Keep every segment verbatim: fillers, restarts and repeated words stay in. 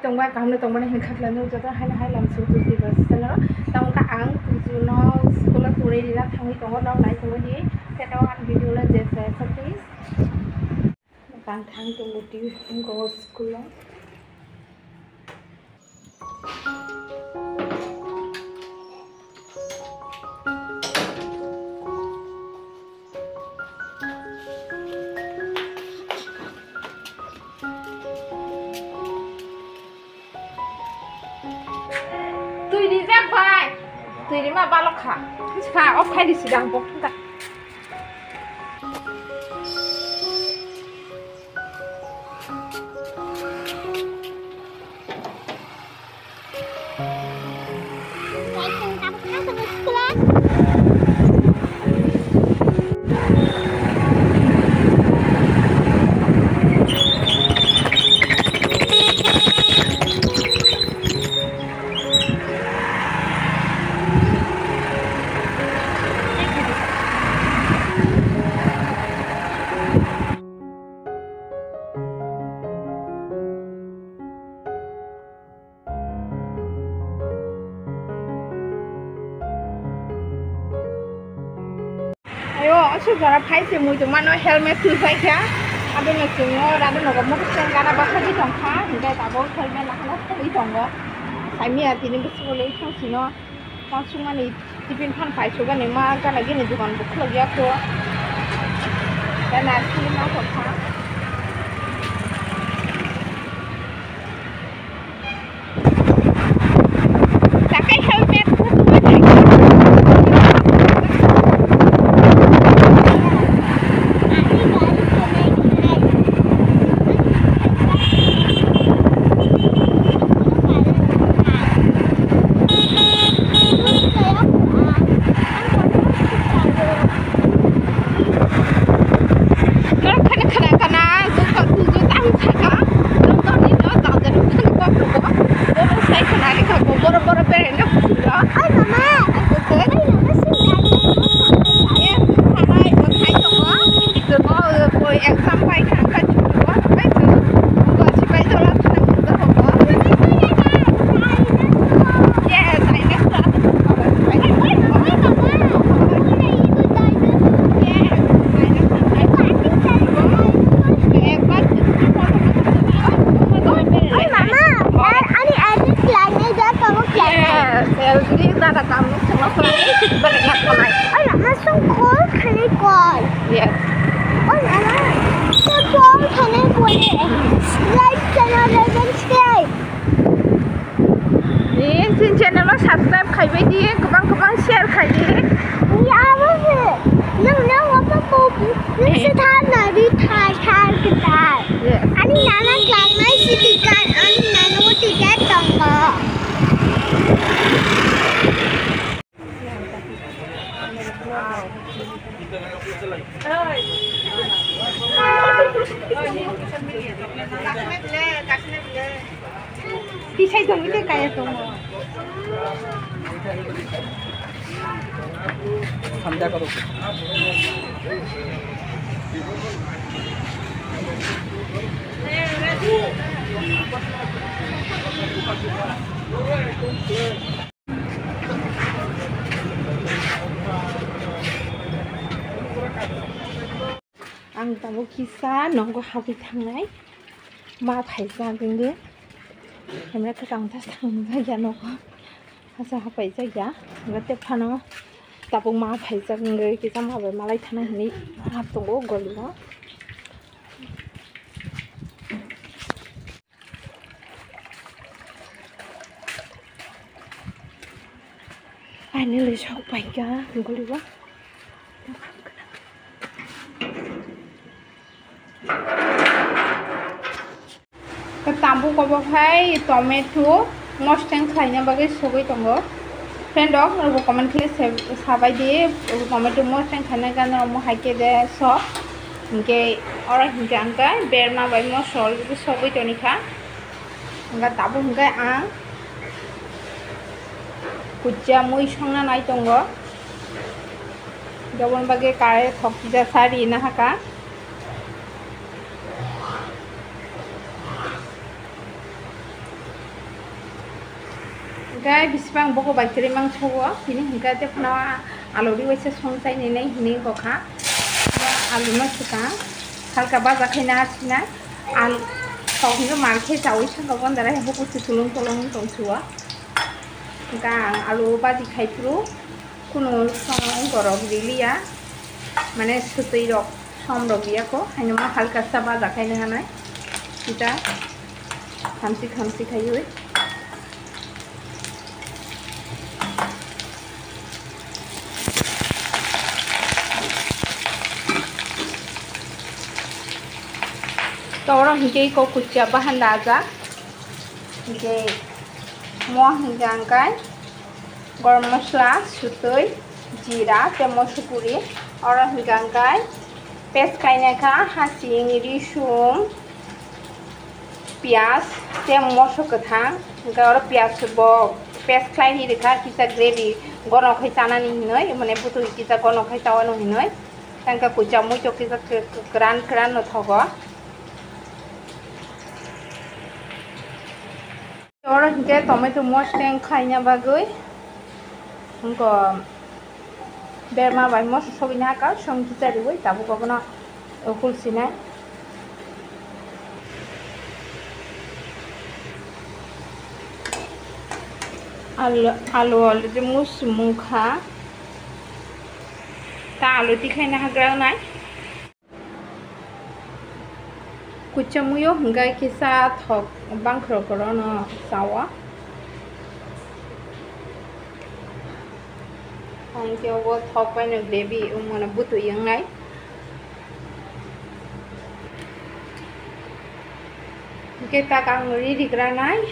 Tongba kaham no tongmani hwn kha khlai no joto hai hai lam su tu di bas channel. Tamo ka ang kuju no school o turi rina thangwi tongo, no nai tongwi di. Seto ang video le je se so please. Tang thang tongo di go school o. Twi rijak bai. Twi rima balok kha. Kha off khai di sidang bok thangka. Ayo, asuk jora phai se mui tongmano helmet twi phai kha. Abo no chungo, abo nogo mokhe stand gana bakha di tong kha. Hinkhe tabok helmet lakhano thwi tongo. Saimia tini bwswk le thang sino. Wansukmani tiffin phan paisugani ma gana gini dukan bo khulukya kho. Gana sini ma tongkha. Takai helmet. Borok khana khana khana, jotto tuju tang saka, jotto ni no jajak khana kok rok, borok sai khana ni kha, borok borok berai no kuchuk rok. Ai mama, ai mama, sing kha. Yes, khanai bo khai tongo, bo exam bai kha, khai tongo, khai tongo, bo sipai jora khana. Yes. Oy, mama, sa call khanai pore. Like, channel, like, and subscribe. Ni, chini channel o subscribe khaibai di, kwbang kwbang share khai di. Ni abo se, nang, nang apa ko, nang se thar na di thar, thar ke thar. Yes. Ani nana klangnai si tikar, ani nana o tikar tongko. Tisai tongwi tei kaya tongo. Samjak koro. Ang tabuk kisa nogo habwi thangnai, ma phaijak wngwi. Hwnwi kwcham ta thangjakya nogo, hasa hapaijak ya. Hwnwi tei phano tabuk ma phaijak wngwi kisa ma bai malai thana hwnwi hap tongo golio. Finally, sok paikha, goliwa. Tabuk obo khai tomato mosteng khlaina bagwi sogwi tongo. Friend rok, norokbo comment khe se-, sabai di, tomato mosteng khlaina gana omo hai khe de sok. Hinkhe oro hinkhe ang khe berma bai mosol rwgwi sogwi toni kha. Hinkhe tabuk hinkhe ang kuchia mui songna nai tongo. Jabon bagwi karai khok tisa sa rina haka. Khe bisibang bogo bai kwrwi mangsa o, tini hinkhe tei phano alu riwaisa song chainai hinwi wngkha. Alu no swkang halka baja khaina sinai. Al-, thok hinkhe mar khe chaui saka bondara hinkhe buchu tulung tulung tong suo. Hinkhe ang alu baji khai phuru kunu song wngkorok riliya, mane swtwi rok som rok riyakho, haino ma halka sa baja khaina hanai. Kita khamsi khamsi khaiwi. To oro hinkhe iko kuchia bahan dajak. Hinkhe mo hinkhe ang kai gorom masla, sutwi, jira tei moso guri. Oro hinkhe ang kai pes kainai kha, hasing, risum, piyaj tei moso kwthang. Hinkhe oro piyaj bo pes khlai rikha, kisa gravy gono khai chanani hinwi, mane bwtwi kisa gono khai chawano hinwi. Tei hinkhe kuchia muichok kisa kwran kwran no thogo. Oro hinkhe tomato mosla khaina bagwi wngkha berma bai mosla sogwini hakha song kichariwi tabuk obono hul sinai. Alu, alu already musi mungkha, ta alu tikhaina hagra nai. Kuchia muio hwnkhe kisa thok bangkhro khro no chao. Hinkhe obo thok bai no gravy wngmano bwtwi wngnai. Hinkhe tak ang ri rikranai,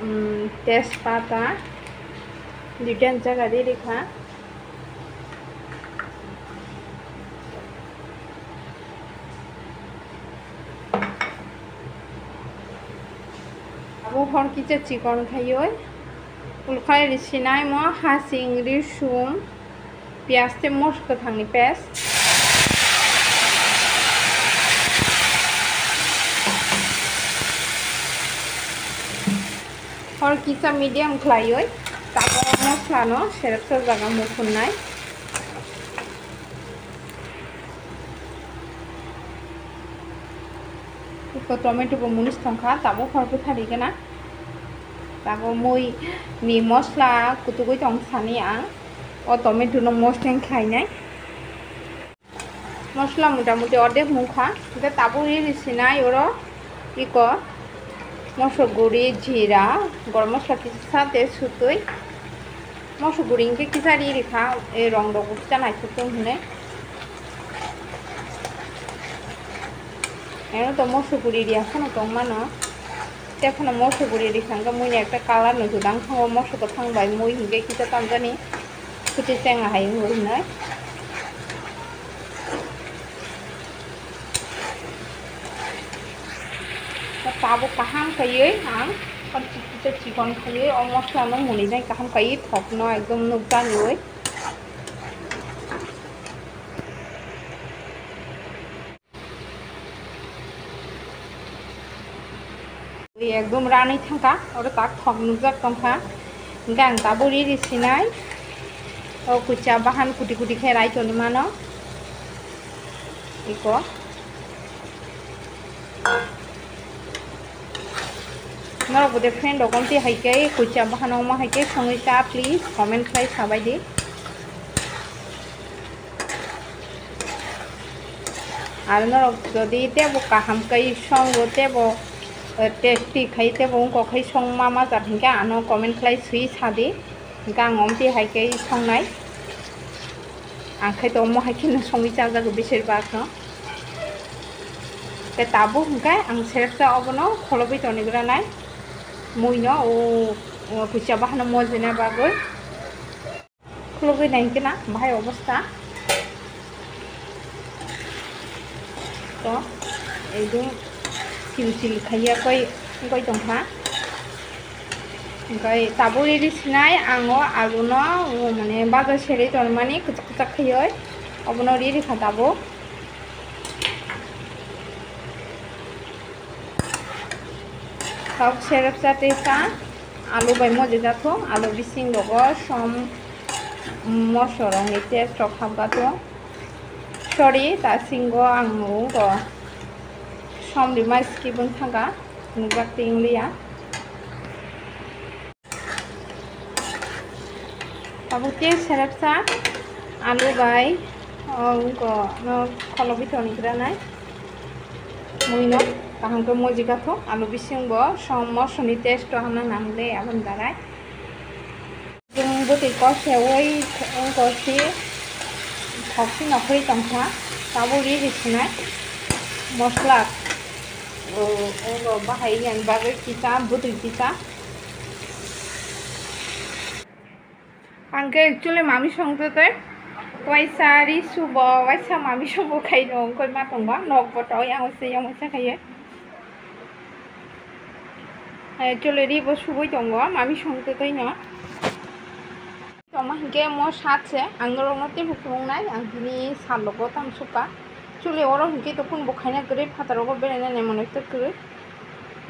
um, tejpata duita jaga ri rikha. Abo hor kisa chikon khaiwi ulkhai risinai mo hasing risum piyaj tei mosla kwthangni paste. Hor kisa medium khlaiwi tabuk mosla no serep sajak ang mukhunai. Iko tomato bo munis tongkha, tabuk hor bwthari gana. Tabuk mui ni mosla kutugwi tong sani ang. O tomato no mosla khlainai. Mosla mota moti ordek mungkha, hinkhe tabuk ri risinai oro iko mosok guri, jira, gorom mosla kisa tei sutwi. Mosok guri hinkhe kisa ri rikha, e rong rok bo kisa naithok tong hinwi. Eno to mosok guri riya phano tong mano. Tei phano mosok guri rikha hinkhe mui ni ekta colour no judang thango, mosok kwthang bai mui hinkhe kisa tamjani. Kuchi cheng ahai wng hinwi. Tabuk kaham khaiwi ang chikon khaiwi o mosla no muni jai kaham khaiwi thok no ekdom nukjagwi. Ekdom ranwi thangkha, oro tak thok nukjak tongkha. Hinkhe ang tabuk ri risinai. O kuchia bahan kuti kuti khe rai toni mano. Iko. Norok bo de friend rok omtwi hai khe kuchia bahan omo hai khe songwi cha, please comment khlai sabai di. Aro norok jodi tebo kaham kai songo, tebo, eh, tasty khai, tebo wngkok khai song ma ma jat hinkhe ano comment khlai swi sadi. Hinkhe ang omtwi hai khe songnai. Ang khai to omo hai kheno songwi chajago besir bak no. Khe tabuk hinkhe ang sersa obono kholobwi toni granai. Mui no o, o kuchia bahano mojina bagwi. Khulugwi nai hinkhe na bahai obostha. To, ekdom chil chil khaiya koi, koi tongkha. Okai tabuk riri sinai ang o alu no, o mane bajar seri tonmani kwchak kwchak khaioi. Obono riri kha tabuk. Tabuk serep chatwi kha. Alu bai moji jathok, alu bising rogo som moso rokni taste rok hapjathok. Sorry, ta singo ang nungo som rima skip wng thangkha, nukjak twi wng liya. Tabuk tei serepsa alu bai, o, wngko no kholo bithorni granai. Mui no kaham khe moji gathok, alu bising bo som mosoni taste o hamna nang le aboni bagwi. Chwng bwtwi kose ui wngko si thok si no khwi tongkha, tabuk ri ri sinai mosla, o, wngko bahai yani bagwi kisa bwtwi kisa. Ang khe actually mami songtwi tei waisa ri subo, waisa mami subo khai no wngkoi ma tongba, nok bo twi ang waisa yang waisa khaiye. Actually ri bo suboi tongo mami songtwi tei no. Tongma hinkhe mo sat se ang norokno teibo phunuknai, ang tini salogo tamo sukha. Actually oro hinkhe to kunu bo khaina kwrwi, phataro go beraina naimano to kwrwi.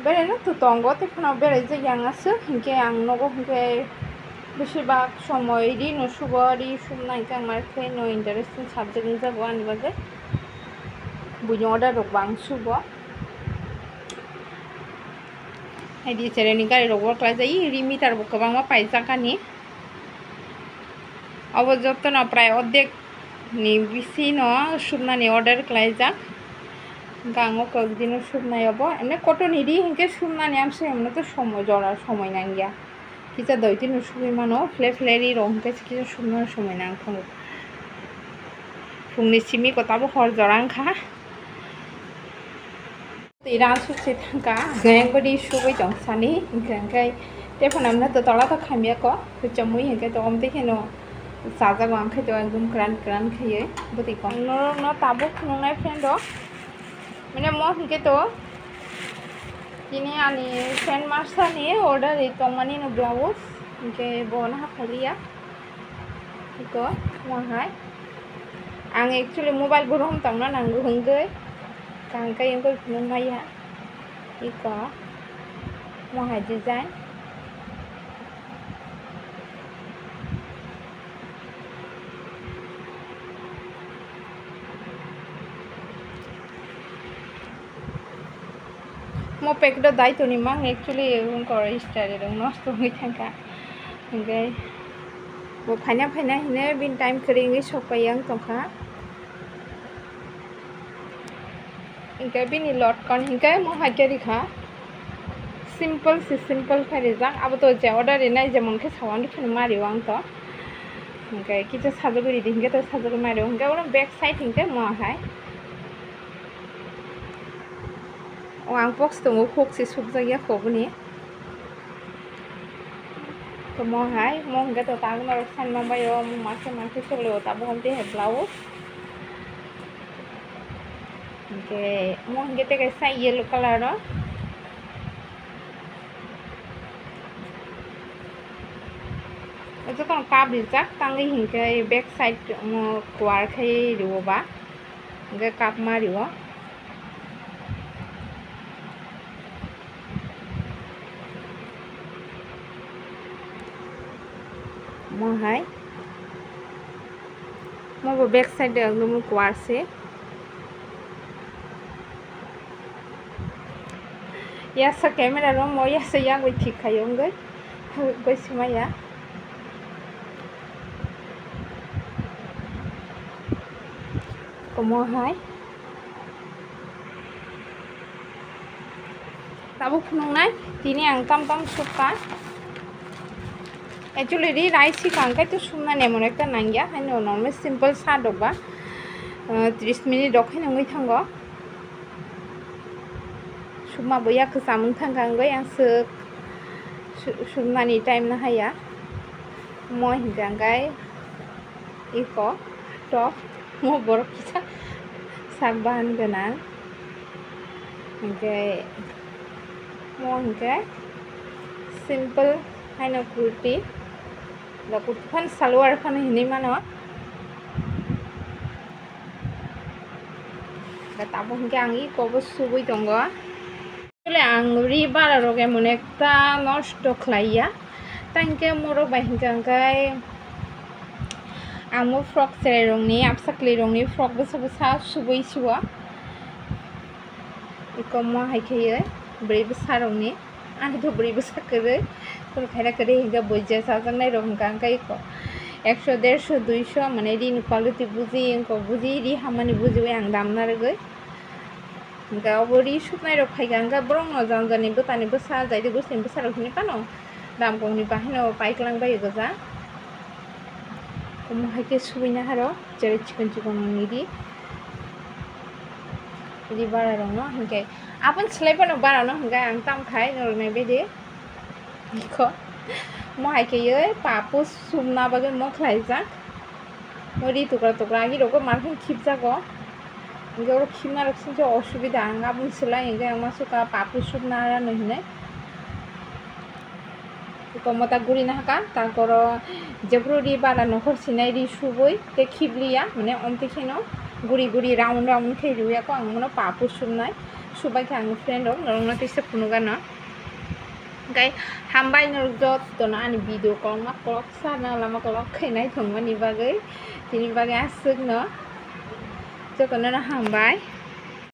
Beraino to tongo, tei phano berai jakya ang aswk, hinkhe ang nogo hinkhe besibak somoi ri no subo, ri sumna hinkhe ang mar khe no interesting subject wngjago ani bagwi. Buini order rok bo ang subo. Hai di, chereni gari rok work khlai jai, ri meter bo kwbangma paijak ani. Obo jotono prai ordek ni bisino subnani order khlaijak. Hwnkhe ang o kok dino subnai obo. Emne kotorni ri hinkhe subnani amsai emne to somo jora somoi nangya. Kisa doi tino subui mano, phle phle ri rok hinkhe kisa subnani somoi nang thango. Phungni simi ko tabuk hor jora wngkha. Twi ran suk se thangkha, hwnkhe ang bwdwi sugwi tong sani, hwnkhe, hwnkhe tei phano amno to tola to khamya ko, hwchomwi hwnkhe to omtwi kheno chajago, ang khe to ekdom kwran kwran khaiwi bwtwi kok. Ang norokno tabuk phunuknai friend rok, mane mo hwnkhe to tini ani friend Marsani order ri tongmani no blouse, hwnkhe bo no haphai liya. Iko, mohai. Ang actually mobile bo rom tangna nango hwnkhe, kaham khe wngkhe phunuk maya. Iko, mohai design. Mo packet o dai toni mang actually wngkor style rok nosto wngwi thangkha. Hwnkhe bo phaina phaina hino bini time kwrwi wngwi sok pai yang tongkha. Hwnkhe bini lotkon hwnkhe mo hai khe rikha. Simple se simple khe rijak. Abo to je order rinai jemon khe sawani phano mario ang to. Hwnkhe kisa sajagwi ridi hwnkhe to sajagwi mario. Hwnkhe oro back side hwnkhe mo hai. O ang box tongo, huk se sukjakya koboni. Tomo hai, mo hwnkhe to tangma rok sanma bai o, mo mangse mangse soglo tabuk hwn tei hai blouse. Hwnkhe mo hwnkhe tei kaisa yellow colour o. Jotono cup rijak, tangwi hwnkhe back side mo kuar khai rwo ba. Hwnkhe cup ma rwo. Mo hai. Mo bo back side de ekdom kuar se. Yasa camera room o yasa yagwi thik khai wngwi. Goi simaya. Komo hai. Tabuk phunuknai, tini ang tam tam sukha. Actually, ri rai sikha, hwnkhe to sumna nemon ekta nangya, haino normal simple sa dokba, ah, tris minute rok haino wngwi thango. Sukma bo yak kwcham wng thangkha, wngwi ang swk su-, sumnani time no haya. Mo hinkha hwnkhe. Iko tok mo borok kisa sak bahan gwnang. Hwnkhe mo hwnkhe simple haino kurti, ba kurti phano salwar phano hinwi mano. Ba tabuk hwnkhe ang iko bo subui tongo. Ang ri bara rok emon ekta nosto khlai ya. Tangke morok bai hinkha hwnkhe ang mo frok cherai rokni, absa kwlwi rokni frok bwsa bwsa subui sio. Iko mo hai khe bwrwi bwsa rokni, ani to bwrwi bwsa kwrwi. Kunu khaina kwrwi hinkhe buija chajaknai rok hinkha hwnkhe iko ekso, derso, duiso mane rini quality buji, wngkok buji, ri hammani bujiwi ang damna rwgwi. Hingke obo ri supnai rok phaikha hingke borok no jani jani bwtani bwsa jaidi gusini bwsa rok hinui phano dam kok ni bahai no paiklang bai o gajak. Omo hai khe subui naharo cherai chikon chikon ni ri, ri bara rok no hingke aboni slai phano bara no hingke ang tam khai norok nai bai di. Iko mo hai khe ye papu sumna bagwi mo khlaijak. Mo ri tukra tukra agi rokbo mar khe khibjago. Hingke oro khibna rok singsa osubida ang aboni slai hingke ang ma suka papu sumna rano hinui. Iko mo ta guri nahaka, ta koro jephuru ri bara nokhor sinai ri subui te khibliya, mane omtwi kheno guri guri round round khe riya ko ang mono papu sumnai. Subai khe ang friend rok norokno tisa phunukgano. Hingke hambai norok jotono ani video kolokma kolok sana lama kolok khe naithokmani bagwi, tini bagwi aswkno jotono no hambai.